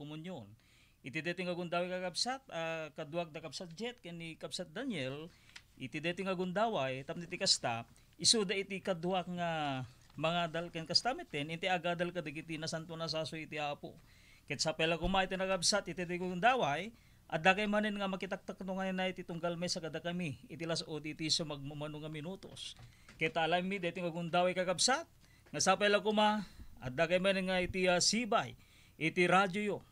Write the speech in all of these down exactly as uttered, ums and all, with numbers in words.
komunyon. Iti daytoy nga gundaway, kakabsat, a, kaduak da Kabsat Jet ken ni Kabsat Daniel, iti daytoy nga gundaway, tapno iti kasta, isuda iti kaduak nga mangadal ken kasta metten, iti agadal kadagiti nasanto a sasaw iti Apo. Ket sapay la koma iti nakabsat iti daytoy nga gundaway, adda kay manen nga makitaktakno nga iti tunggal maysa kadakami, iti las-, o iti sumagmamano nga minutos. Ket alammi daytoy nga gundaway, kakabsat, nga sapay la koma, adda kay manen nga iti, a, sibay, iti radioyo.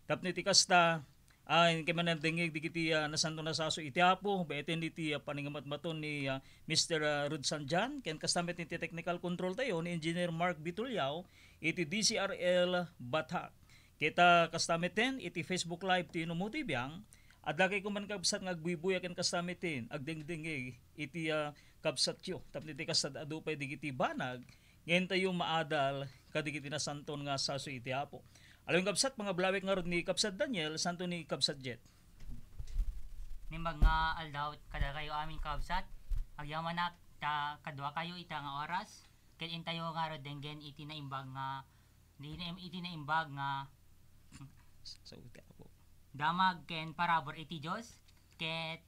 Tapno iti kasta, a, inkay manen dengngeg dagiti, a, nasanto a sasaw iti Apo, baeten iti, a, panangimatmaton ni, a, Mister, a, Rod Sanjan, ken kasta met iti technical control tayo ni Engineer Mark Bituliao, iti D C R L Batak. Ket, a, kasta metten, iti Facebook Live ti Inumuti Biang, adda kay koma, kakabsat, nga agbuybuya ken kasta metten, agdengdengngeg iti, a, kabsatyo. Tapno iti kasta, adu pay dagiti banag, nga intayo maadal kadagiti nasanton nga sasaw iti Apo. Alawin, kabsat, pangablawek ngarud ni Kabsat Daniel, santo ni Kabsat Jet. Naimbag nga aldaw kadakayo amin, kakabsat. Agyamanak ta kaduakayo ita nga oras, ket intayo ngarud denggen iti naimbag nga, di na-, iti naimbag nga Sasaw iti Apo. Damag ken parabur iti Dios, ket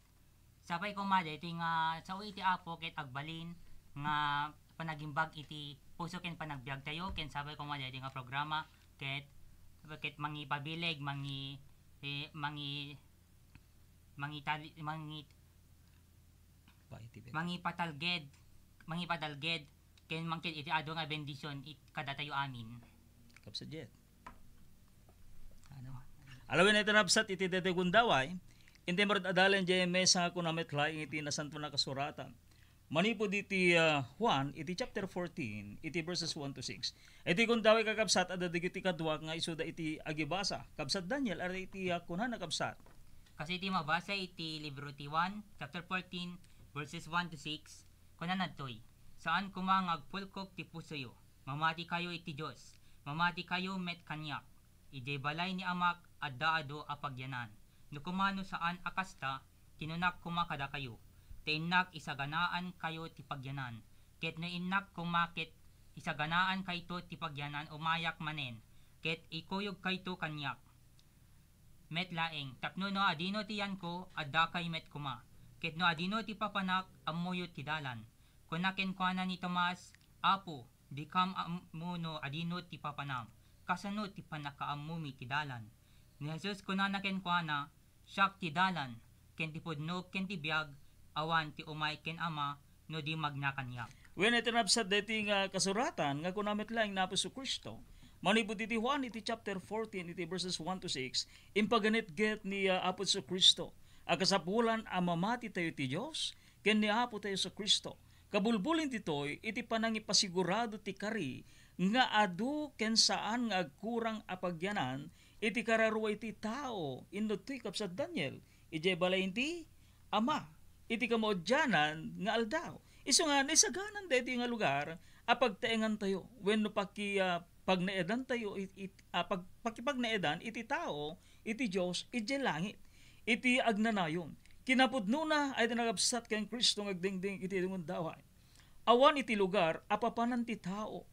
sapay koma daytoy nga sao iti Apo ket agbalin nga panagimbag iti puso ken panagbiagtayo, ken sapay koma daytoy nga programa ket, ket mangipabileg, mangi-, eh, mangi-, mangitali-, mangi-, Ba, iti bet. Mangipatalged, mangipatalged, ken mangkit iti adu nga bendisyon it-, kadatayo amin. Kabsat Jet. Ano? Alawin iti nabsat iti daytoy gundaway, inti met adalen jay mesa nga kuna met laeng iti Nasanto a Kasuratan. Manipud iti, ah, Juan, iti chapter fourteen, iti verses one to six. Iti gundaway, kakabsat, adda dagiti kaduak nga isuda iti agibasa. Kabsat Daniel, adda iti, ah, kunana, kabsat. Kas iti mabasa iti libro ti Juan, chapter fourteen, verses one to six, kunana ditoy, "Saan koma nga agpulkok ti pusoyo. Mamati kayo iti Dios. Mamati kayo met kaniak. Idiay balay ni Amak adda adu a pagyanan. No koma no saan a kasta, kinunak koma kadakayo, ta innak isaganaan kayo ti pagyanan. Ket no innak koma ket isaganaan kayto ti pagyanan, umayak manen, ket ikuyog kayto kaniak met laeng, tapno no adino ti yanko, adda kay met koma. Ket no adino ti papanak, ammoyo ti dalan." Kuna kenkuana ni Tomas, "Apo, dikam ammo no adino ti papanam. Kasano ti pannakaammomi ti dalan?" Ni Jesus kunana kenkuana, "Siak ti dalan, ken ti pudno, ken ti biag, awan ti umay ken Ama no di magna kaniak." Wen, iti nabsat daytoy nga kasuratan nga kuna met laeng ni Apo Jesu-Cristo. Manipud iti Juan iti chapter fourteen, iti verses one to six, impaganetget ni, ah, Apo Jesu-Cristo a kasapulan a mamati tayo iti Dios ken ni Apo tayo Jesu-Cristo. Kabulbulin ditoy iti panangipasigurado ti kari nga adu ken saan nga agkurang a pagyanan iti kararua iti tao, inno ditoy, kabsat Daniel, idiay balay ti Ama iti kamaudianan nga aldaw. Isu nga, naisaganan daytoy nga lugar a pagtaengantayo wenno paki-, ah, pagnaedantayo it-, it-, ah, pag-, pakipagnaedan iti tao iti Dios idiay langit, iti agnanayon. Kinapudnona, ay ti nagabsat ken Cristo nga agdengdeng iti gundaway. Awan iti lugar a papanan ti tao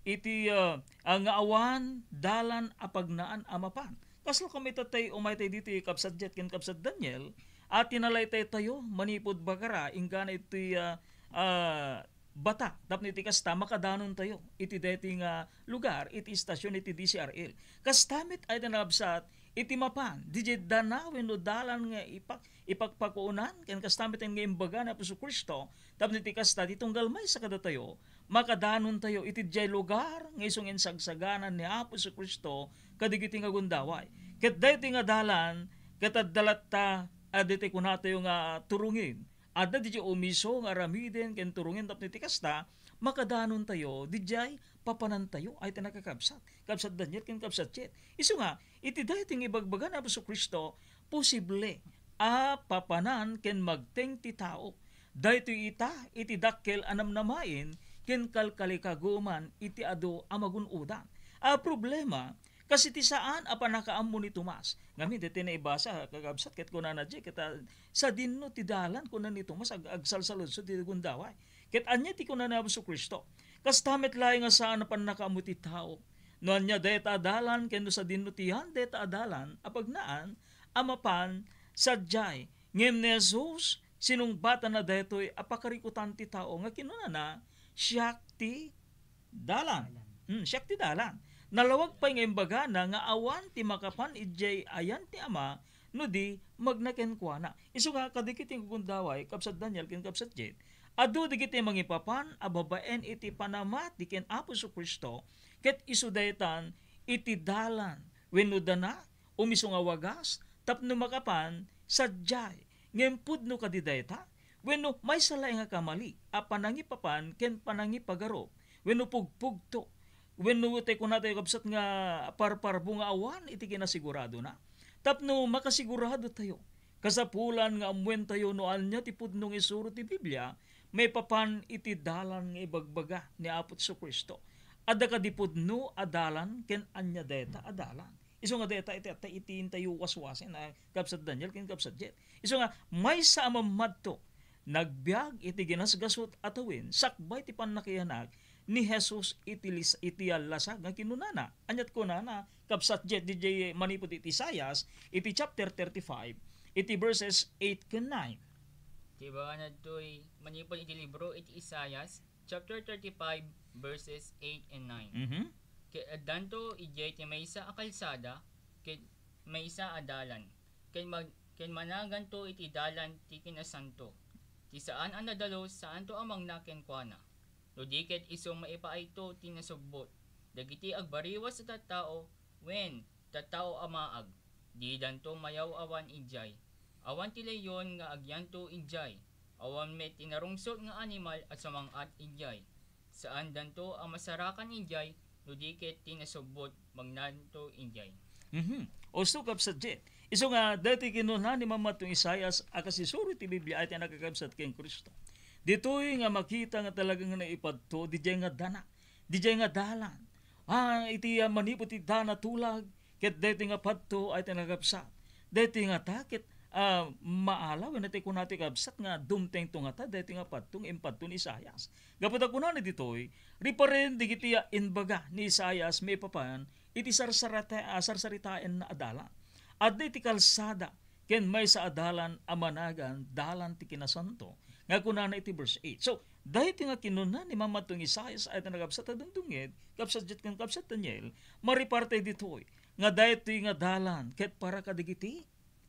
iti, ah, ah, nga awan dalan a pagnaan a mapan. Kasla kami tatay umay tay ditoy, kabsat Jet ken kabsat Daniel, a tinalaytaytayo manipud Bagara inggana iti, ah, ah, Bata, tapno iti kasta, makadanontayo iti daytoy nga lugar, iti istasyon iti D C R L. Kasta met ay ti nabsat iti mapan, didiay danawen no dalan nga ipak-, ipakpakunan, ken kasta met nga imbaga ni Apo Jesu-Cristo, tapno iti kasta, ti tunggal maysa kadatayo, makadanontayo iti diay lugar nga isu nga insagsaganan ni Apo Jesu-Cristo kadagiti nga gundaway. Ket daytoy nga dalan, ket adda latta a ditoy kunatayo nga turongin. Adda didiay umiso nga aramiden ken turongin tapno iti kasta, makadanontayo didiay papanantayo ay ti nakakabsat. Kabsat Daniel ken kabsat Chet. Isu nga, iti daytoy nga ibagbaga ni Apo Jesu-Cristo, posible a papanan ken magteng ti tao. Daytoy ita iti dakkel a namnamaen ken kalkalikaguman iti adu a magun-odan. A problema, kas iti saan a pannakaammo ni Tomas. Ngamin, daytoy naibasa, kakabsat, ket kunana diay, ket, ah, sadinno ti dalan, kuna ni Tomas, ag-, agsalsaludsod ti gundaway. Ket ania ti kuna ni Jesu-Cristo? Kasta met laeng nga saan a pannakaammo ti tao. no ania dayta a dalan ken no sadino ti yan dayta a dalan a pagnaan a mapan sadiay. Ngem ni Jesus, sinungbatanna daytoy a pakarikutan ti tao nga kinunana, "Siak ti dalan." Hmm, "Siak ti dalan." Nalawag pay nga imbagana nga awan ti makapan idiay ayan ti Ama no di magna kenkuana. Isu nga kadagiti gundaway, Kabsat Daniel ken Kabsat Jet, adu dagiti mangipapan a babaen iti panamati ken Apo Jesu-Cristo, ket isu daytan iti dalan wenno dana, umiso nga wagas, tapno makapan sadiay. Ngem pudno kadi dayta? Wenno maysa laeng nga kamali a panangipapan ken panangipagarup, wenno pugpugto, wenno tay kunatayo, kabsat, nga parparbo nga awan iti kinasiguradona? Tapno makasigurado tayo, kasapulan nga ammoentayo no ania ti pudno nga isuro ti Biblia maipapan iti dalan nga ibagbaga ni Apo Jesu-Cristo. Adda kadi pudno a dalan ken ania dayta a dalan? Isu nga dayta iti, iti, iti intayo waswasen a Kabsat Daniel ken Kabsat Jet. Isu nga, maysa a mammadto, nagbiag iti ginasgasut a tawen sakbay ti pannakiyanak ni Jesus iti lis-, iti allasag nga kinunana. Aniat kunana, Kabsat Jet, didiay manipud iti Isaias, iti chapter thirty-five, iti verses eight ken nine. Ti baganadtoy manipud iti libro iti Isaias, chapter thirty-five, verses eight and nine. Mhm. Ket addanto idiay ti maysa a kalsada, ket maysa a dalan, ket mag-, ket managanto iti dalan ti kinasanto. Ti saan a nadalo, saanto a mangna kenkuana. No di ket isu maipaayto ti nasubbot. Dagiti agbariwas a tattao, wen, tattao a maag, didanto mayaw-awan idiay. Awan ti leon nga agyanto idiay. Awan met ti narungsot nga animal a sumang-at idiay. Saandanto a masarakan idiay no di ket ti nasubbot magnanto idiay. Mhm. Usto, Kabsat Jet. Isu nga, daytoy kinuna ni Mammadtong Isaias a kasisuro ti Biblia a ti nakakabsat ken Cristo. Ditoy nga makita nga talaga nga naipadto, didiay nga dana, didiay nga dalan. Ah, iti, ah, manipud ti dana tulag, ket daytoy nga padto a ti nakakabsat. Daytoy nga ta, ket, ah, maala, wenno ti kunati, kabsat, nga dumtengto nga ta, daytoy nga padto nga impadto ni Isaias. Gapu ta kunana ditoy, riparen dagiti, ah, imbaga ni Isaias maipapan iti sarsarata-, ah, sarsaritaenna a dalan. Adda iti kalsada ken maysa a dalan a managan dalan ti kinasanto, nga kunana iti verse eight. So, daytoy nga kinuna ni Mammadtong Isaias a ti nakabsat a dumdumngeg, Kabsat Jet ken Kabsat Daniel, mariparte ditoy nga daytoy nga dalan ket para kadagiti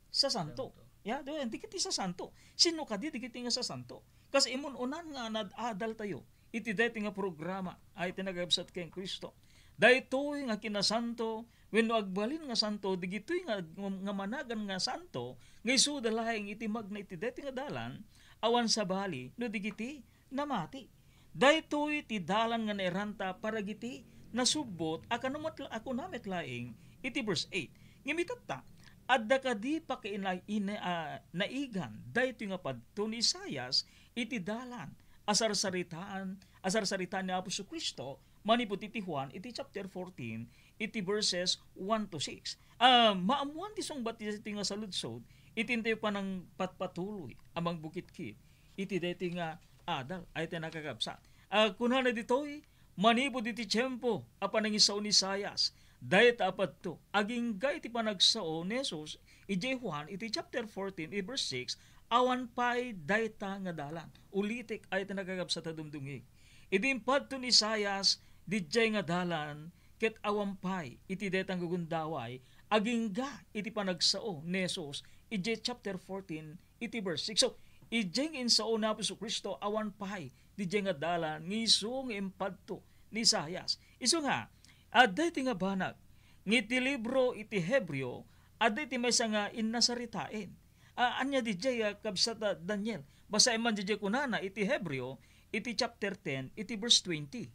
sasanto. Sasanto. Ya, di, dagiti sasanto. Sino kadi dagiti nga sasanto? Kas imun-unan nga nad-adal tayo iti daytoy nga programa a ti nakabsat ken Cristo. Daytoy nga kinasanto wenno agbalin nga santo, dagitoy nga, nga managan nga santo, nga isuda laeng iti magna iti daytoy nga dalan, awan sabali no dagiti namati. Daytoy ti dalan nga nairanta para dagiti nasubbot a kano met-, a kuna met laeng iti verse eight. Ngem itatta, adda kadi pakainaina-, a, naigan daytoy nga padto ni Isaias iti dalan a sarsaritaan, a sarsaritaan ni Apo Jesu-Cristo manipud iti Juan iti chapter fourteen, iti verses one to six. Ah, maammoan ti sungbat iti nga saludsod, iti intayo panangpatpatuloy a mangbukitkit iti daytoy nga adal a ti nakakabsat. Ah, kunana ditoy, manipud iti tiempo a panangisao ni Isaias, dayta a padto, agingga iti panagsao ni Jesus idiay Juan iti chapter fourteen, iti verse six, awan pay dayta nga dalan. Ulitek a ti nakakabsat a dumdumngeg. Idi impadto ni Isaias, didiay nga dalan, ket awan pay iti dayta nga gundaway, agingga iti panagsao ni Jesus idiay chapter fourteen, iti verse six. So, idiay nga insao ni Apo Jesu-Cristo, awan pay didiay nga dalan nga isu nga impadto ni Isaias. Isu nga, adda iti nga banag, nga iti libro iti Hebreo, adda iti maysa nga innasaritaen. Ah, ania didiay, ah, kabsat, ah, Daniel? Basaem man didiay kunana iti Hebreo, iti chapter ten, iti verse twenty.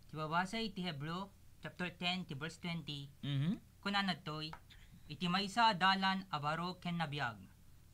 Ti babasa iti Hebreo, chapter ten, ti verse twenty, Mhm. kunana ditoy, "Iti maysa a dalan a baro ken nabiag,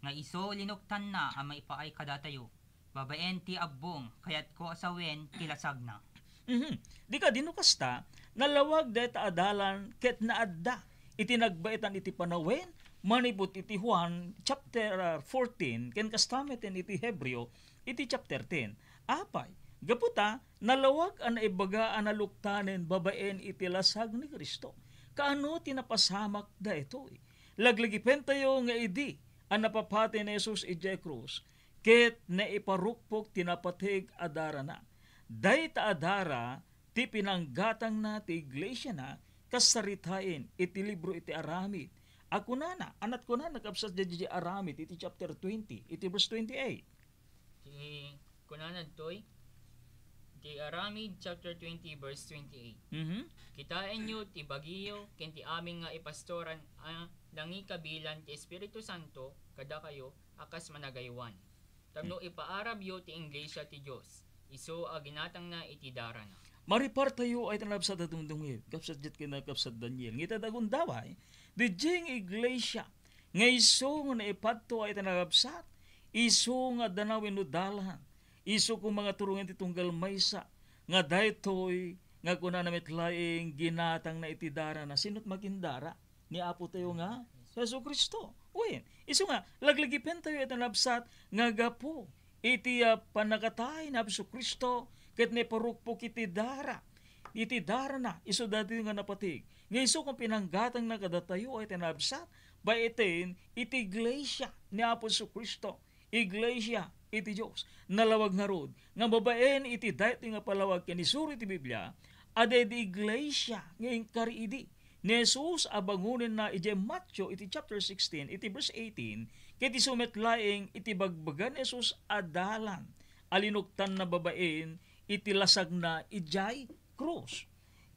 nga isu linuktanna a maipaay kadatayo, babaen ti abbong, kayatko a sawen ti lasagna." Mhm. Di kadi no kasta, nalawag dayta a dalan ket naadda iti nagbaetan iti panawen, manipud iti Juan chapter, ah, fourteen, ken kasta met iti Hebreo iti chapter ten. Apay, Gapu ta, nalawag a naibaga a naluktanen babaen iti lasag ni Cristo. Kaano ti napasamak daytoy? Laglagipentayo nga idi a napapati ni Jesus idiay krus, ket naiparukpok ti napateg a darana. Dayta a dara ti pinanggatangna ti iglesiana, kas saritaen iti libro iti Aramid. A kunana, anat kunana, kabsat, daydiay Aramid iti chapter twenty, iti verse twenty-eight. Ti kunana ditoy, ti Aramid chapter twenty, verse twenty-eight. Mhm. Kitaenyo ti bagiyo ken ti amin nga ipastoran a nangikabilan ti Espiritu Santo kadakayo a kas managaywan. Tapno Hmm. ipaarabyo ti iglesia ti Dios, isu a ginatangna iti darana. Maripartayo ay tanabsat a dumdumngeg, kabsat ket ken kabsat Daniel. Ngita dagundaway, didiay nga iglesia, nga isu nga naipadto ay tanabsat, isu nga adda wenno dalan, isu koma nga turongen ti tunggal maysa, nga daytoy nga kunana met laeng ginatangna iti darana. Sino't magindara? Ni Apo tayo nga Jesu-Cristo. Wen, isu nga, laglagipentayo iti nabsat nga gapu iti, ah, pannakatay ni Jesu-Cristo ket naiparukpok iti dara, iti darana, isu daytoy nga napateg. Nga isu nga pinanggatangna kadatayo ay iti nabsat, baeten iti iglesia ni Apo Jesu-Cristo. Iglesia iti Dios. Nalawag ngarud nga babaen iti daytoy nga palawag ken isuro iti Biblia, adda idi iglesia nga inkari idi ni Jesus a bangonenna idiay Mateo iti chapter sixteen, iti verse eighteen, ket isu met laeng iti bagbaga ni Jesus a dalan a linuktanna babaen iti lasagna idiay krus,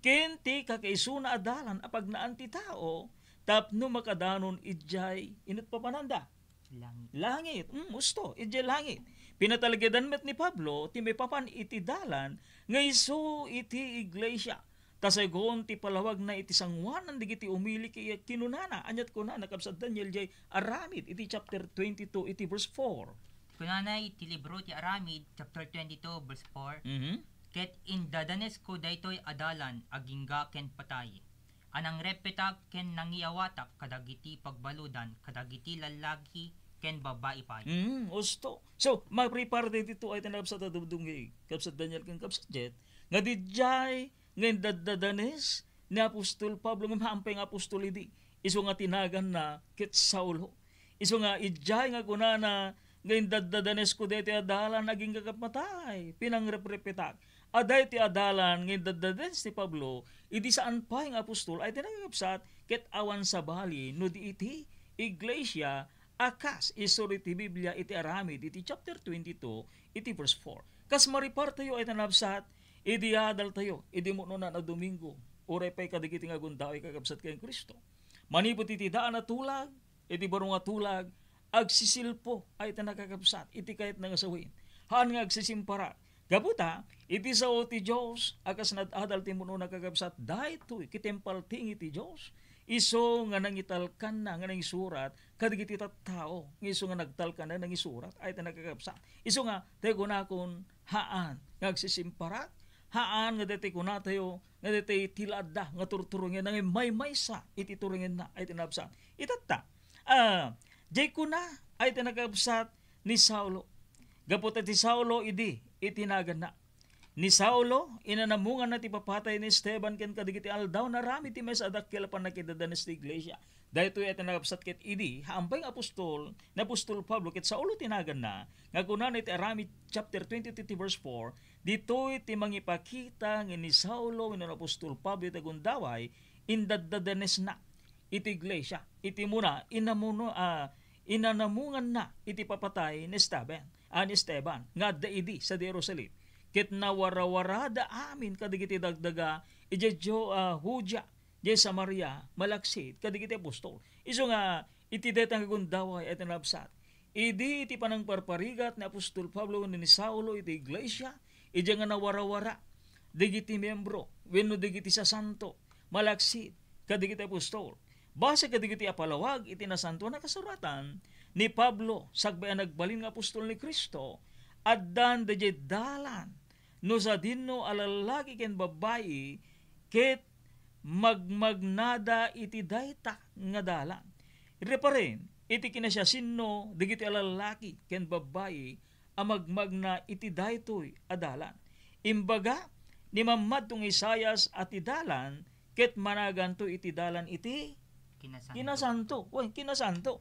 ken ti kakaisuna a dalan a pagnaan ti tao tapno makadanon idiay, inut papananda? Langit. Langit. Mm, usto, idiay langit. Pinatalgedan met ni Pablo ti maipapan iti dalan nga isu iti iglesia. Ta segun ti palawagna iti sangoanan dagiti umili ken kinunana, ania't kunana, kabsat Daniel, diay Aramid iti chapter twenty-two, iti verse four. Kunana iti libro ti Aramid, chapter twenty-two, verse four, Mhm. Ket indadanesko daytoy a dalan agingga ken patay, a nangrepetak ken nangiyawatak kadagiti pagbaludan kadagiti lallaki ken babbai pay. Mm, usto. So, maprepare daytoy ay tanabsat a dumdumngeg, kabsat Daniel ken kabsat Jet, nga didiay nga indaddadanes ni apostol Pablo, ngem haan pay nga apostol idi. Isu nga ti naganna ket Saulo. Isu nga idiay nga kunana nga indaddadanesko daytoy a dalan agingga ken patay, pinangreprepetak. Adda iti adalan nga indaddadanes ni Pablo, idi saan pay nga apostol ay ti nakakabsat, ket awan sabali no di iti iglesia a kas isuro iti Biblia iti Aramid iti chapter twenty-two, iti verse four. Kas maripartayo ay tanabsat, idi adaltayo, idi munonan a Domingo, uray pay kadagiti nga agundaway kakabsat ken Cristo. Manipud iti daan a tulag, iti baro nga tulag, agsisilpo ay ti nakakabsat iti kayatna nga sawen. Haan nga agsisimparak. Gapu ta, iti sao ti Dios a kas naad-adal ti muno nakakabsat, daytoy ket impalting iti Dios. Isu nga nangitalkanna nga nangisurat kadagiti tattao, nga isu nga nagtalkanna nangisurat ay ti nakakabsat. Isu nga, ti kunakon, haan nga agsisimparak, haan nga daytoy kunatayo, nga daytoy ti la adda nga turturongenna, nga maymaysa iti turongenna ay ti nabsat. Itatta, ah, diay kuna ay ti nakabsat ni Saulo. Gapu ta ti Saulo idi iti naganna. Ni Saulo, inanamunganna ti papatay ni Esteban ken kadagiti aldaw na aramid ti maysa a dakkel a pannakidadanes ti iglesia. Daytoy ay ti nakabsat ket idi, haan pay nga apostol, ni apostol Pablo ket Saulo ti naganna, nga kunana iti Aramid chapter twenty-two iti verse four, ditoy ti mangipakita nga ni Saulo wenno ni apostol Pablo iti gundaway, indaddadanesna iti iglesia. Iti muna, inamuno, ah, inanamunganna iti papatay ni Esteban, ah, ni Esteban, nga adda idi sadi Jerusalem. Ket nawarawarada amin kadagiti dagdaga idiay Ju-, ah, Judea, diay Samaria, malaksid kadagiti apostol. Isu nga, iti dayta nga gundaway a tinabsat, idi iti panangparparigat ni apostol Pablo wenno ni Saulo iti iglesia, idiay nga nawarawara dagiti miembro wenno dagiti sasanto, malaksid kadagiti apostol. Base kadagiti a palawag iti Nasantoan a Kasuratan, ni Pablo, sakbay a nagbalin nga apostol ni Cristo, addan daydiay dalan no sadino a lallaki ken babbai ket magmagnada iti dayta nga dalan. Reparen, iti kinasiasino dagiti a lallaki ken babbai a magmagna iti daytoy a dalan. Imbaga ni mammadto nga Isaias a ti dalan ket managanto iti dalan iti Kinasanto. Kinasanto. Wen, kinasanto.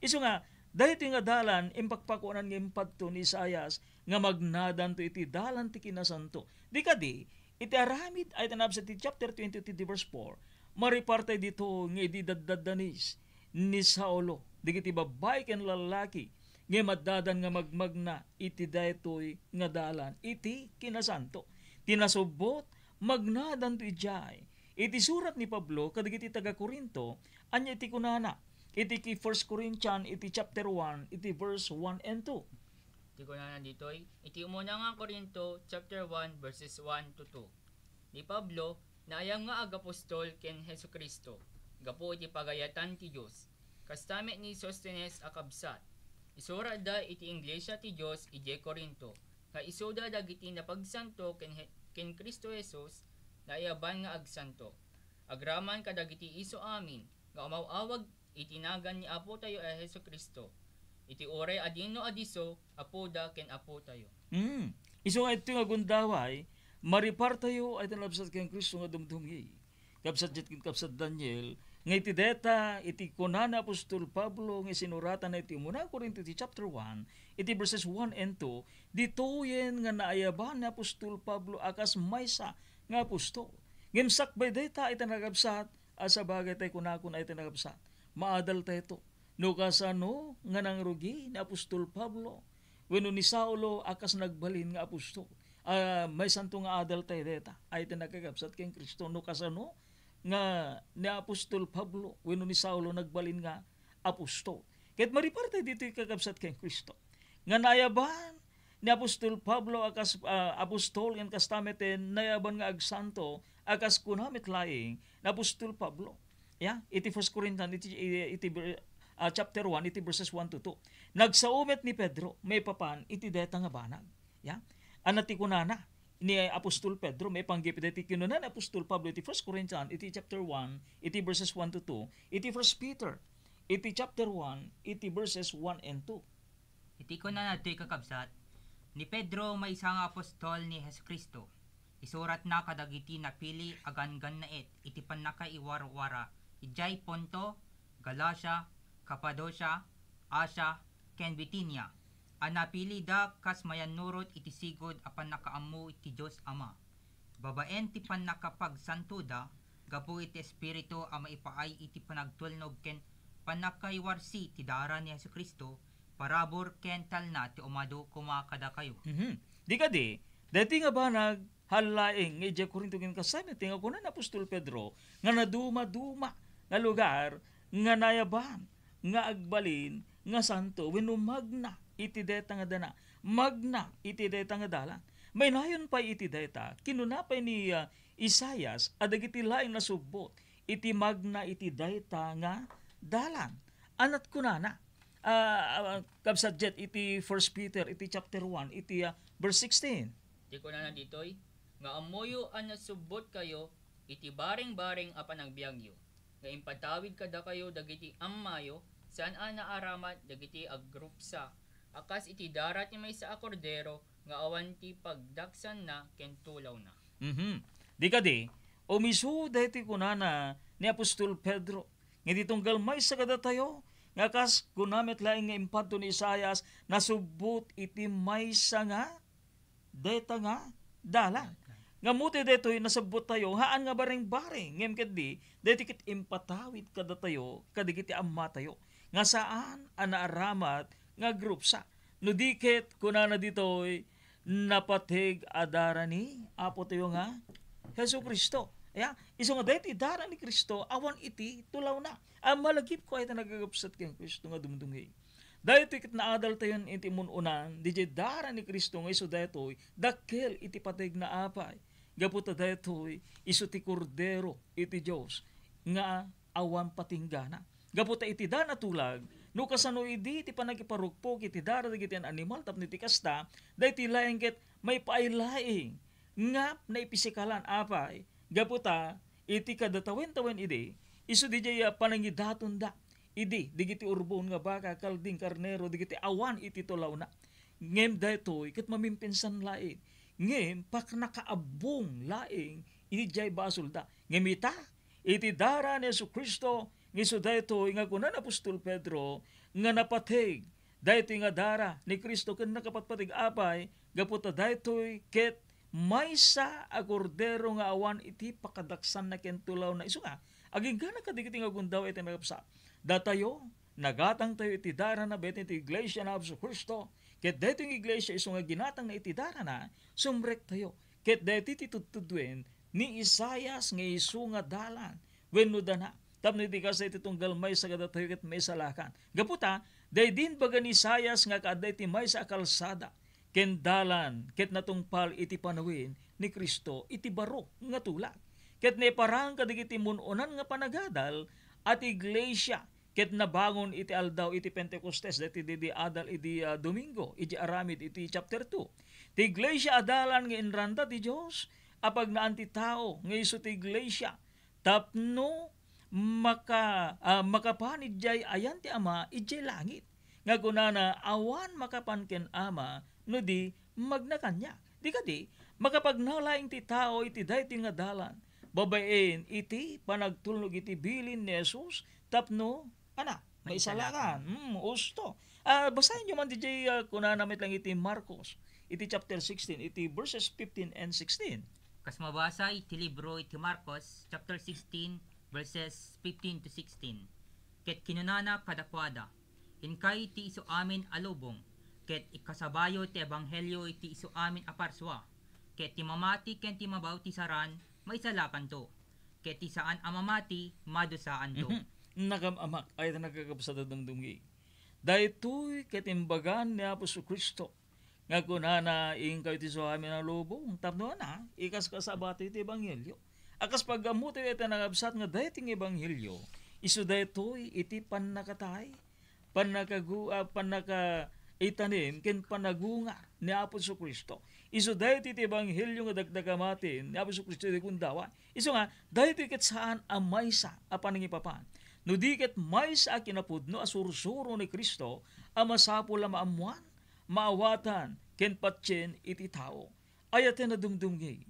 Isu nga, daytoy nga dalan, impakpakunan nga impadto ni Isaias nga magnadanto iti dalan ti kinasanto. Di kadi, iti aramid, ay tanabsa ti chapter twenty, ti verse four, maripartay dito nga idi daddadanis ni Saulo, digiti babbai ken lallaki, nga maddadan nga magmagna iti daytoy nga dalan, iti kinasanto. Ti nasubbot, magnadanto idiay. Iti surat ni Pablo kadagiti taga-Corinto, ania iti kunana? Iti ki First Corinthian, iti chapter one, iti verse one and two. Ti kunana ditoy, iti umuna nga Corinto, chapter one, verses one to two. Ni Pablo, naayam nga agapostol ken Jesu-Cristo, gapu iti pagayatan ti Dios. Kasta met ni Sostenes a kabsat. Isuratda iti iglesia ti Dios idiay Corinto, nga isuda dagiti napagsanto ken, ken Cristo Jesus, naayaban nga agsanto. Agraman kadagiti isu amin nga umaw-awag iti nagan ni Apotayo a Jesu-Cristo, iti uray a dinno a disso, Apoda ken Apotayo. Mm. Isu nga iti nga gundaway, maripartayo ay tanabsat ken Cristo nga dumdumngi. Kabsat ket ken kabsat Daniel, nga iti deta, iti kuna ni apostol Pablo nga sinuratana iti umuna Corinto iti chapter one, iti verses one and two, ditoyen nga naayaban ni apostol Pablo a kas maysa nga apostol. Ngem sakbay dayta iti nakabsat, a sabagay tay kunakon ay iti nakabsat, maadal tayto. No kasano nga nangrugi ni apostol Pablo wenno ni Saulo a kas nagbalin nga apostol, a maysanto nga adal tay deta ay iti nakakabsat ken Cristo. No kasano nga ni apostol Pablo wenno ni Saulo nagbalin nga apostol, ket maripartay ditoy kakabsat ken Cristo nga naayaban ni apostol Pablo a kas, ah, apostol, ken kasta met ti naayaban nga agsanto a kas kuna met laeng ni apostol Pablo. Ya, iti First Corinthians, iti, iti, ah, chapter one, iti verses one to two. Nagsao met ni Pedro maipapan iti dayta nga banag. Ya, ania ti kunana ni apostol Pedro maipanggep iti kinuna ni apostol Pablo iti First Corinthians, iti chapter one, iti verses one to two, iti First Peter, iti chapter one, iti verses one and two. Iti kunana ditoy kakabsat, ni Pedro maysa nga apostol ni Jesu-Cristo. Isuratna kadagiti napili a ganggannaet iti pannakaiwarwara idiay Ponto, Galacia, Capadocia, Asia, ken Bitinia, a napilida kas mayannurot iti sigud a pannakaammo iti Dios Ama. Babaen ti pannakapagsantoda gapu iti Espiritu a maipaay iti panagtulnog ken pannakaiwarsi ti dara ni Jesu-Cristo, parabur ken talna ti umadu koma kadakayo. Mhm. Di kadi, daytoy nga banag, hal laeng nga idiay Corinto ken kasano ti nga kuna ni apostol Pedro nga nadumaduma nga lugar nga nayaban nga agbalin nga santo wenno magna iti dayta nga dana, magna iti dayta nga dalan. Mainayon pay iti dayta, kinuna pay ni, ah, Isaias a dagiti laeng nasubbot iti magna iti dayta nga dalan. Aniat kunana, ah, ah, kabsat iti First Peter, iti chapter one, iti, ah, verse sixteen. Ti kunana ditoy, nga ammoyo a nasubbotkayo iti bareng-bareng a panagbiagyo, nga impatawid kadakayo dagiti ammayo, saan a naaramat dagiti agrupsa, a kas iti dara ti maysa a kordero nga awan ti pagdaksanna ken tulawna. Mhm. Di kadi, umisu daytoy kunana ni apostol Pedro, nga iti tunggal maysa kadatayo, nga kas kuna met laeng nga impadto ni Isaias, nasubbot iti maysa nga dayta nga dalan. Nga ammo ti daytoy nasabbottayo, haan nga bareng-bareng, ngem ketdi, daytoy ket impatawid kadatayo, kadagiti ammatayo, nga saan a naaramat nga agrupsa. No di ket, kunana ditoy, napateg a dara ni Apotayo nga Jesu-Cristo. Ya, isu nga daytoy dara ni Cristo, awan iti tulawna. A malagipko ay ta nagagabsat ken Cristo nga dumdumngeg. Daytoy ket naadaltayon iti mun-unan, didiay dara ni Cristo nga isu daytoy, dakkel iti pateg nga apay. Gapu ta daytoy, isu ti Kordero iti Dios nga awan patinggana. Gapu ta iti dana tulag, no kasano idi ti panakiparukpok iti dara dagiti animal tapno iti kasta, daytoy laeng ket maipaay laeng nga naipisikalan apay. Gapu ta, iti kadatawen-tawen idi, isu didiay a panangidatonda idi, dagiti urbon nga baka, kalding, karnero, dagiti awan iti tulawna. Ngem daytoy ket mamimpinsan laeng. ngem paknakaabbong laeng iti diay basolda. Ngem ita, iti dara ni Jesu-Cristo, nga isu daytoy nga kuna ni apostol Pedro nga napateg daytoy nga dara ni Cristo ken nakapatpateg apay, gapu ta daytoy ket maysa a Kordero nga awan iti pakadaksanna ken tulawna. Isu nga, agingga kadagiti nga gundaway iti nagkapsat. Datayo, nagatangtayo iti darana, iti iglesia ni Jesu-Cristo. Ket daytoy nga iglesia isu nga ginatangna iti darana, sumrektayo. Ket daytoy ti tudtuduen ni Isaias nga isu nga dalan wenno dana. Tapno iti kasta iti tunggal maysa kadatayo ket maisalakan. Gapu ta, daydi imbaga ni Isaias nga kaadda iti maysa a kalsada ken dalan ket natungpal iti panawen ni Cristo iti baro nga tulag. Ket naiparang kadagiti mun-unan nga panagadal a ti iglesia ket nabangon iti aldaw iti Pentecostes, daytoy daydi adal idi, ah, Domingo, idi aramid iti chapter two. Ti iglesia a dalan nga inranda ti Dios a pagnaan ti tao nga isu ti iglesia tapno maka-, ah, makapan idiay ayan ti Ama idiay langit. Nga kunana, awan makapan ken Ama no di magna kaniak. Di kadi, makapagna laeng ti tao iti daytoy nga dalan, babaen iti panagtulnog iti bilin ni Jesus tapno, ana, maisalakan. Maisalakan. Hmm, usto. Ah, basaenyo man diay, ah, kunana met lang iti Marcos, iti chapter sixteen, iti verses fifteen and sixteen. Kas mabasa iti libro iti Marcos, chapter sixteen, verses fifteen to sixteen. Ket kinunana kadakuada, "Inkay ti isu amin a lubong, ket ikasabayo ti ebanghelio iti isu amin a parsua, ket ti mamati ken ti mabautisaran, maisalakanto, ket ti saan a mamati, madusaanto." Mhm. Nakam-amak, ay ta nagkakabsat a dumdumgi. Daytoy ket imbagan ni Apo Jesu-Cristo nga kunana, "Inkay ti isu amin a lubong," tapno ana, ikaskasabatayo ti ebanghelio. A kas pag-ammotayo iti nangabsat nga daytoy nga ebanghelio, isu daytoy iti pannakatay, pannakagu-, ah, pannakaitanem, ken pannagungar ni Apo Jesu-Cristo. Isu daytoy ti ebanghelio nga dakdakamaten ni Apo Jesu-Cristo iti gundaway. Isu nga, daytoy ket saan a maysa a panangipapan. No di ket maysa a kinapudno a sursuro ni Cristo a masapul a maammoan, maawatan, ken patien iti tao. Ay-ayaten a dumdumngeg.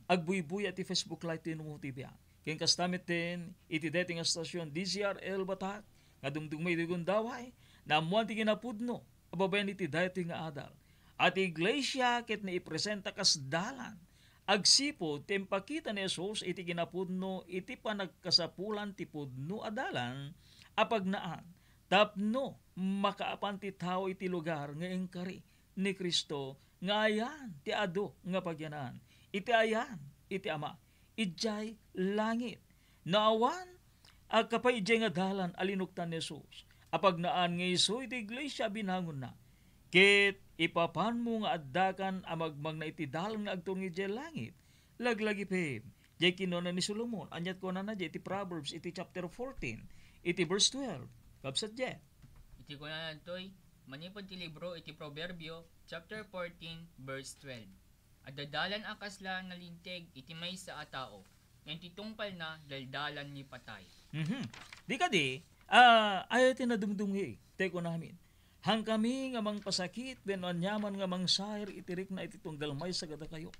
Agbuybuya ti Facebook Live ti Numo T V, ah. Ken kasta metten iti daytoy nga stasyon, D Z R L Batak, nga dumdumngeg iti gundaway, naammoan ti kinapudno a babaen iti daytoy nga adal. A ti iglesia ket naipresenta kas dalan agsipud ti impakita ni Jesus iti kinapudno iti panagkasapulan ti pudno a dalan a pagnaan tapno makaapan ti tao iti lugar nga inkari ni Cristo nga ayan ti adu nga pagyanan iti ayan iti Ama idiay langit. No awan, agka pay idiay nga dalan a linuktan ni Jesus a pagnaan nga isu iti iglesia a binangonna, ket ipapanmo nga addakan a magmagna iti dalan nga agturong idiay langit, laglagipem. Diay kinuna ni Solomon, aniat kunana diay iti Proverbs, iti chapter fourteen, iti verse twelve. Kabsat diay. Iti kunana ditoy, manipud ti libro iti Proverbio, chapter fourteen, verse twelve. Adda dalan a kasla nalinteg iti maysa a tao, ngem ti tungpalna daldalan ni patay. Mhm. Di kadi, ah, ay ti nadumdumngi, ti kunamin. Hankami nga mangpasakit wenno aniaman nga mangsair iti rikna iti tunggal maysa kadakayo.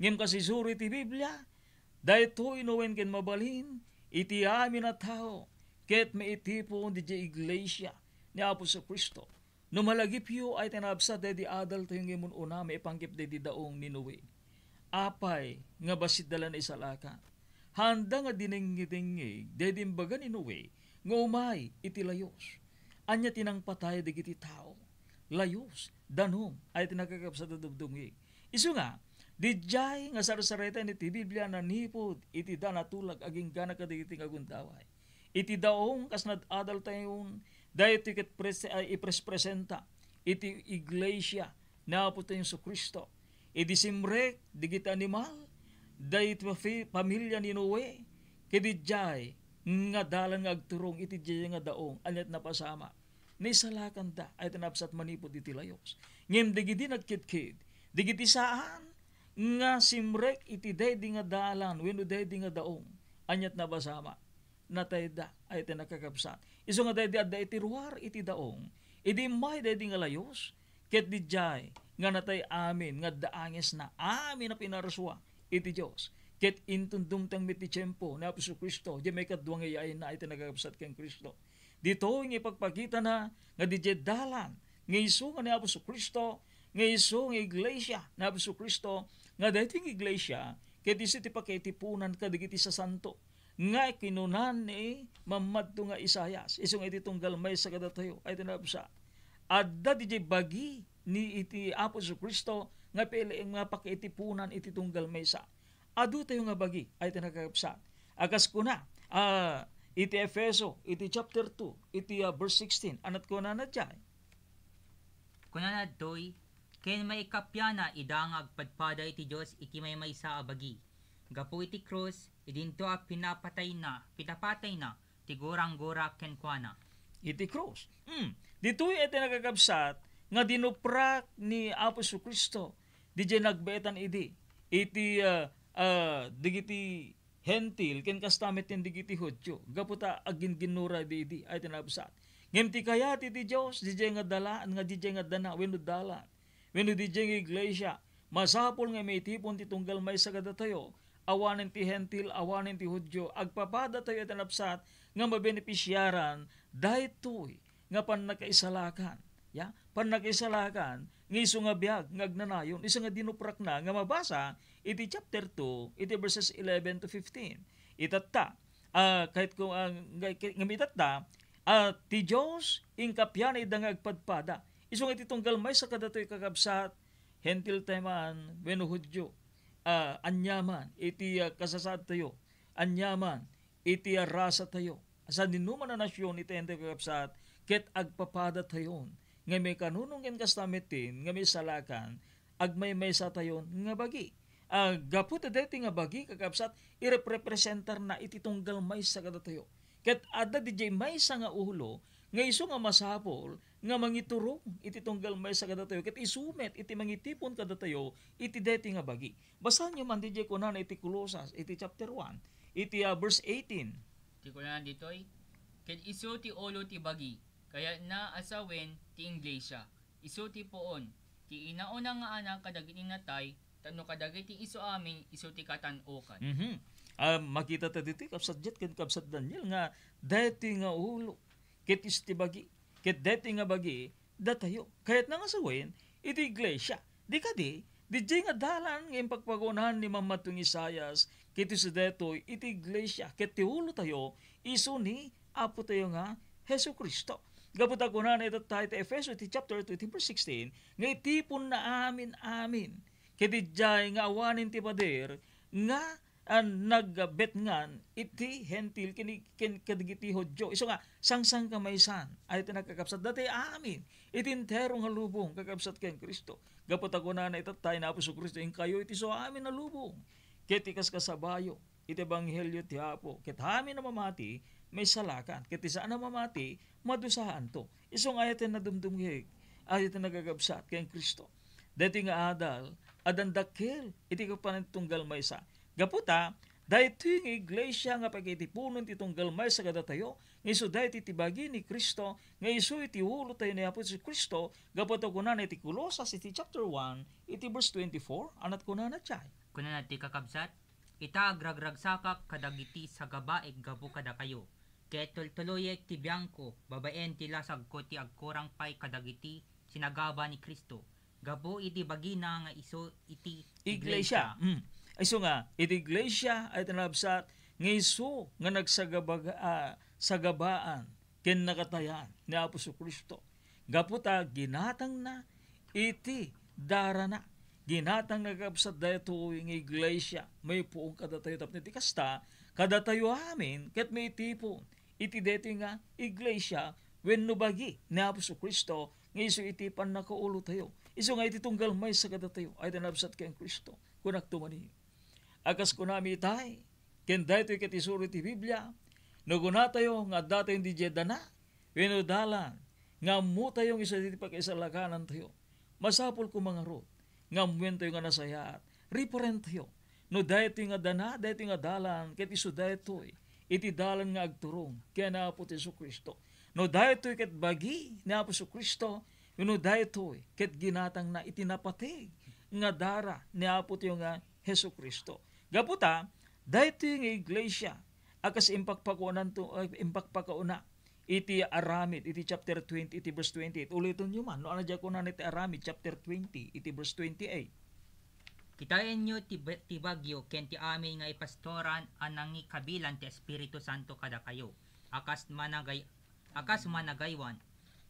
Ngem kasisuro iti Biblia, daytoy no wen ken mabalin iti amin a tao ket maitipon didiay iglesia ni Apo Jesu-Cristo. No malagipyo ay ti nabsat daydi adaltayo nga immun-una maipanggep daydi daong ni Noe. Apay nga bassit da la naisalakan? Haanda nga dinengngidengngeg daydi imbaga ni Noe nga umay iti layos. Ania ti nangpatay dagiti tao? Layos, danum, ay ti nakakabsat a dumdumngeg. Isu nga, didiay nga sarsaritaen iti Biblia nanipud iti dana tulag agingga kadagiti nga gundaway. Iti daong kas nad-adaltayon, daytoy ket pres-, ay, iprespresenta iti iglesia ni Apo tayo Jesu-Cristo. Idi simrek dagiti animal, daytoy pafi-, pamilya ni Noe, ket idiay nga dalan nga agturong iti diay nga daong, aniat napasamak. Naisalakanda, ay ti nabsat manipud iti layos. Ngem dagidi nagkitkid, dagiti saan nga simrek iti daydi nga dalan wenno daydi nga daong, aniat napasamak. Natayda, ay ti nakakabsat. Isu nga daydi adda iti ruar iti daong, idi immay daydi nga layos, Ket didiay nga natay amin nga adda angesna, amin a pinarsua iti Dios. Ket inton dumteng met ti tiempo ni Apo Jesu-Cristo, diay maikadua nga yaayna iti nagkakabsat ken Cristo. Ditoy nga ipagpakitana nga didiay dalan nga isu nga ni Apo Jesu-Cristo, nga isu nga iglesia ni Apo Jesu-Cristo, nga daytoy nga iglesia ket isu ti pakaitipunan kadagiti sasanto nga kinunan ni mammadto nga Isaias, isu nga iti tunggal maysa kadatayo ay tinapsa. Adda didiay bagi ni iti Apo Jesu-Cristo nga pili-, nga pakaitipunan iti tunggal maysa. Adu tayo nga bagi ay ti nakakabsat. Akas kuna, ah, iti Efeso, iti chapter two, iti, ah, verse sixteen, anat kunana diay? Kunana ditoy, ken maikappiana ida nga agpadpada iti Dios iti maymaysa a bagi. Gapu iti krus, idinto a pinapatayna, pinapatayna ti gurang-gura kenkuana. Iti krus. Hmm. Ditoy iti nakakabsat nga dinuprak ni Apo Jesu-Cristo didiay nagbaetan idi iti, ah, ah, dagiti Hentil ken kasta met ken dagiti Judio, gapu ta agginginnura idi ay tinapsat. Ngem ti kayat iti Dios, didiay nga dala-, nga didiay nga dana wenno dalan, wenno didiay nga iglesia, masapul nga maitipon ti tunggal maysa kadatayo, awanen ti Hentil, awanen ti Judio, agpapadatayo iti napsat nga mabenepisiaran daytoy nga pannakaisalakan. Ya, pannakaisalakan nga isu nga biag nga agnanayon, isu nga dinuprakna nga mabasa iti chapter two, iti verses eleven to fifteen. Itatta, ah, kahit kung, ah, nga, nga itatta, ah, ti Dios, inkappiana ida nga agpadpada. Isu nga iti tunggal maysa kadatoy kakabsat, Hentil tayo man, wenno Judio, ah, aniaman, iti, ah, kasasaad tayo, aniaman, iti, ah, rasa tayo. Sadinoman a nasion iti Hentil kakabsat, ket agpapada tayon. Nga may kanunong ken kasta metten, nga may salakan, agmaymaysa tayon nga bagi. Ah, gapu ta daytoy nga bagi, kakabsat, irepresentarna iti tunggal maysa kadatayo. Ket adda didiay maysa nga ulo nga isu nga masapul nga mangiturong iti tunggal maysa kadatayo, ket isu met iti mangitipon kadatayo iti daytoy nga bagi. Basaenyo man didiay kunana iti Colosas, iti chapter one, iti, ah, verse eighteen. Ti kunana ditoy, ket isu ti ulo ti bagi, kayatna a sawen ti iglesia. Isu ti puon, ti inauna nga anak kadagiti natay, tapno kadagiti isu amin isu ti katan-okan. Mhm. Ah, makita ta ditoy, Kabsat Jet ken Kabsat Daniel, nga daytoy nga ulo ket isu ti bagi, ket daytoy nga bagi, datayo. Kayatna nga sawen iti iglesia. Di kadi, didiay nga dalan nga impagpagunan ni Mammadtong Isaias, ket isu daytoy iti iglesia, ket ti ulo tayo, isu ni Apo tayo nga Jesu-Cristo. Gapu ta kunana itatta iti Efeso iti chapter two, iti verse sixteen, nga itiponna amin-amin. Ket idiay nga awanen ti pader nga, ah, nagbetngan iti Hentil ken, ken kadagiti Judio. Isu nga, sangsangkamaysan, ay ti nakakabsat. Dati amin, iti entero nga lubong, kakabsat ken Cristo. Gapu ta kunana itatta ni Apo Jesu-Cristo, inkayo iti isu amin a lubong. Ket ikaskasabayo iti ebanghelio ti Apo, ket amin a mamati, maisalakan. Ket ti saan a mamati, madusaanto. Isu nga aya ti nadumdumngeg, aya ti nagagabsat ken Cristo. Daytoy nga adal, addan dakkel iti kapanen ti tunggal maysa. Gapu ta, daytoy nga iglesia nga pakaitiponen ti tunggal maysa kadatayo, nga isu daytoy ti bagi ni Cristo, nga isu iti ulo tayo ni Apo Jesu-Cristo, gapu ta kunana iti Colosas iti chapter one, iti verse twenty-four, anat kunana diay. Kunana ti kakabsat, ita agragragsakak kadagiti sagabaek gapu kadakayo, ket tultuloyek ti biangko babaen ti lasagko ti agkurang pay kadagiti sinagaba ni Cristo, gapu iti bagina nga isu iti iglesia. Iglesia. Mm. Isu nga, iti iglesia ay tinabsat nga isu nga nagsagabaga-, ah, sagabaan ken nakatayan ni Apo Jesu-Cristo. Gapu ta ginatangna iti darana. Ginatang nga kakabsat daytoy nga iglesia, maipuon kadatayo tapno iti kasta, kadatayo amin ket maitipon iti daytoy nga iglesia wenno bagi ni Apo Jesu-Cristo nga isu iti pannakaulo tayo. Isu nga iti tunggal maysa kadatayo ay tinabsat ken Cristo. Kunak tumani, a kas kunami itay, ken daytoy ket isuro ti Biblia, no kunatayo nga addatayon didiay dana wenno dalan nga ammotayo nga isu ti pakaisalakanantayo, masapul koma ngarud nga ammoentayo nga nasayaat, riparentayo. No daytoy nga dana, daytoy nga dalan, ket isu daytoy iti dalan nga agturong ken Apo ti Jesu-Cristo. No daytoy ket bagi ni Apo Jesu-Cristo, wenno daytoy ket ginatangna iti napateg nga dara ni Apotayo nga Jesu-Cristo. Gapu ta, daytoy nga iglesia a kas impakpakaunanto, eh, impakpakauna iti Aramid, iti chapter twenty, iti verse twenty-eight. Ulitonyo man, no, ania diay kunana iti Aramid, chapter twenty, iti verse twenty-eight. Kitaenyo ti ba-, ti bagyo ken ti amin nga ipastoran a nangikabilan ti Espiritu Santo kadakayo, a kas managay-, a kas managaywan,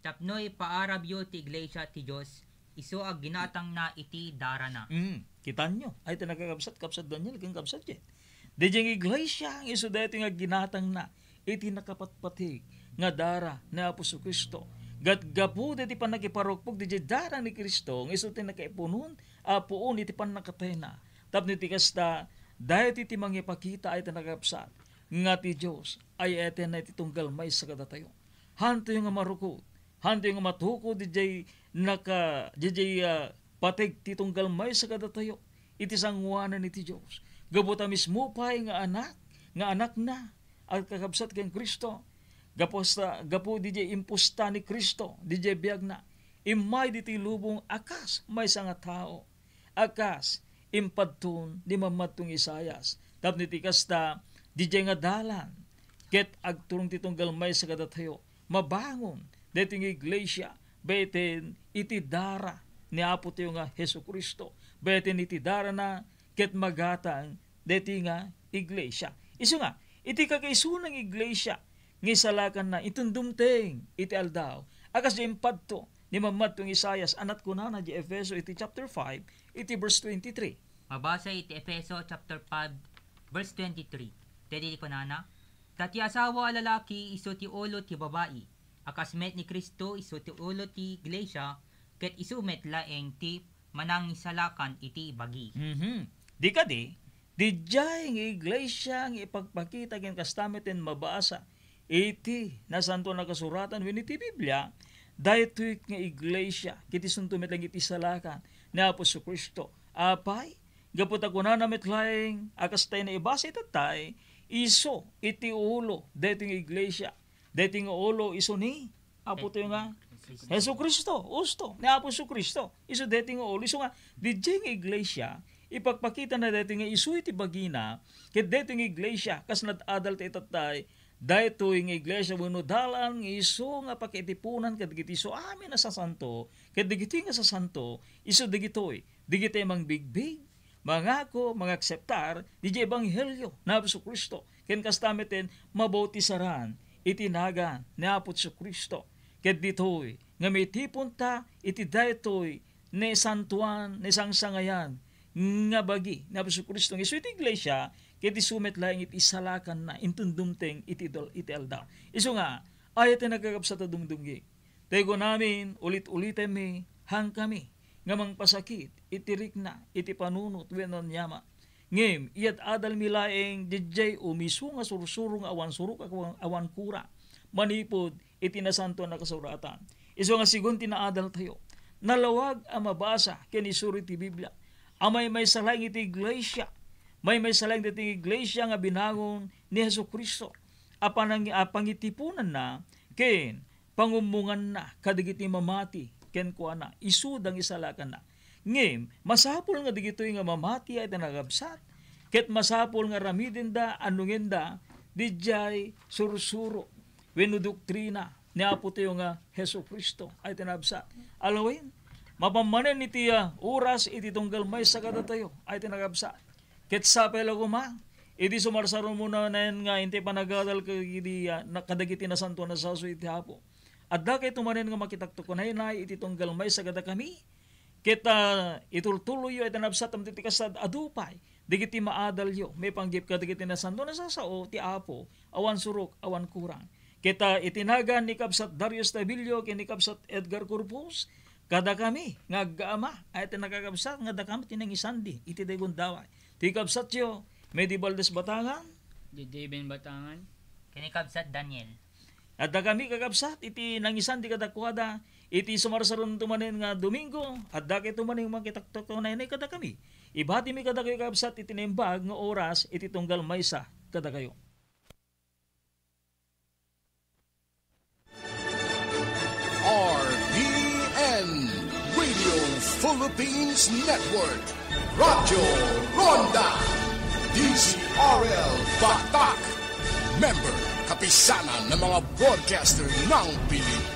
tapno ipaarabyo ti iglesia ti Dios, isu a ginatangna iti darana. Mm, kitanyo. Ay, ti nakakabsat, kabsat Daniel, ken kabsat Jen. Diay nga iglesia, isu daytoy nga ginatangna iti nakapatpateg nga dara ni Apo Jesu-Cristo. Gat gapu daytoy pannakiparukpok diay dara ni Cristo, nga isu ti nakaipunon a puon iti pannakatayna. Tapno iti kasta, daytoy ti mangipakita ay ti nakakabsat nga ti Dios ay ayatenna iti tunggal maysa kadatayo. Hantoy nga marukod, hantoy nga matukod diay naka-, diay, ah, pateg ti tunggal maysa kadatayo iti sangoanan iti Dios. Gapu ta mismo pay nga anak, nga anakna, a kakabsat ken Cristo. Gapu sa, gapu diay impusta ni Cristo, diay biagna, immay ditoy lubong a kas maysa nga tao, a kas impadton ni Mammadtong Isaias. Tapno iti kasta, diay nga dalan, ket agturong ti tunggal maysa kadatayo, mabangon daytoy nga iglesia, baeten iti dara ni Apotayo nga Jesu-Cristo, baeten iti darana ket magatang daytoy nga iglesia. Isu nga, iti kakaisuna nga iglesia nga isalakanna inton dumteng iti aldaw a kasdiay impadto ni Mammadtong Isaias, a nagkunana diay Efeso iti chapter five, iti verse twenty-three. Mabasa iti Efeso chapter five, verse twenty-three. Daytoy ti kunana, "Ta ti asawa a lalaki isu ti ulo ti babai, a kas met ni Cristo isu ti ulo ti iglesia, ket isu met laeng ti manangisalakan iti bagi." Mhm. Di kadi, diay nga iglesia nga ipagpakita ken kasta met ti mabasa iti Nasantoan a Kasuratan wenno iti Biblia, daytoy nga iglesia, ket isunto met laeng iti isalakan ni Apo Jesu-Cristo. Apay, gapu ta kunana met laeng a kasta ti naibasa itattay, isu iti ulo daytoy nga iglesia. Daytoy nga ulo isu ni Apotayo nga Jesu-Cristo, usto, ni Apo Jesu-Cristo. Isu daytoy nga ulo. Isu nga, diay nga iglesia, ipakpakitana daytoy nga isu iti bagina, ket daytoy nga iglesia, kas naad-adal ti itattay, daytoy nga iglesia wenno dalan nga isu nga pakiitiponan kadagiti isu amin a sasanto, ket dagiti nga sasanto, isu dagitoy, dagiti mangbigbig, mangako, mangakseptar diay ebanghelio ni Apo Jesu-Cristo, ken kasta met ti mabautisaran iti nagan ni Apo Jesu-Cristo. Ket ditoy nga maitiponta iti daytoy naisantoan, naisangsangayan nga bagi ni Apo Jesu-Cristo nga isu iti iglesia, ket isu met laeng iti isalakanna inton dumteng iti dul-, iti aldaw. Isu nga, aya ti nakakabsat a dumdumngeg. Tay kunamin, ulit-ulitenmi, haankami nga mangpasakit iti rikna, iti panunot wenno aniaman. Ngem, iyat-adalmi laeng diay umisu nga sursuro nga awan surok, awan, awan kura, manipud iti Nasantoan a Kasuratan. Isu nga, segun ti naadaltayo, nalawag a mabasa ken isuro ti Biblia a maymaysa laeng iti iglesia, maymaysa laeng daytoy nga iglesia nga binangon ni Jesu-Cristo a panang-, a pangitiponanna ken pangummunganna kadagiti mamati kenkuana, isuda nga isalakanna. Ngem, masapul nga dagitoy nga mamati ay ti nakakabsat, ket masapul nga aramidenda, annongenda, diay sursuro wenno doktrina ni Apotayo nga Jesu-Cristo ay ti nakakabsat. Alawen, mapan manen iti, ah, oras iti tunggal maysa kadatayo ay ti nakakabsat. Ket sapay la koma, idi sumarsarumo manen nga intay panagadal kadagiti, ah, na-, kadagiti nasantoan a sasaw iti Apo. Addakayto manen nga makitaktok unay-unay iti tunggal maysa kadakami, ket, ah, itultuloyyo iti nakakabsat, tapno iti kasta, adu pay dagiti maadalyo maipanggep kadagiti nasantoan a sasao ti Apo, awan surok, awan kurang. Ket, ah, iti nagan ni Kabsat Darius Tabilio ken ni Kabsat Edgar Corpus, kadakami nga aggaama, ay ti nakakabsat nga dakami ti nangisandi iti dayta gundaway. Ti kabsatyo, Medi Valdez Batangan. Didi Ben Batangan. Ken ni Kabsat Daniel. Adda kami, kakabsat, iti nangisandi kadakuada, iti sumarsaronto manen nga Domingo, addakayto manen makitaktok unay-unay kadakami. Ibatimi kadakayo, kakabsat, iti naimbag nga oras iti tunggal maysa kadakayo. R P N Philippines Network, Radyo Ronda, D Z R L Batak. Member, Kapisanan ng mga Broadcaster ng Pilipinas.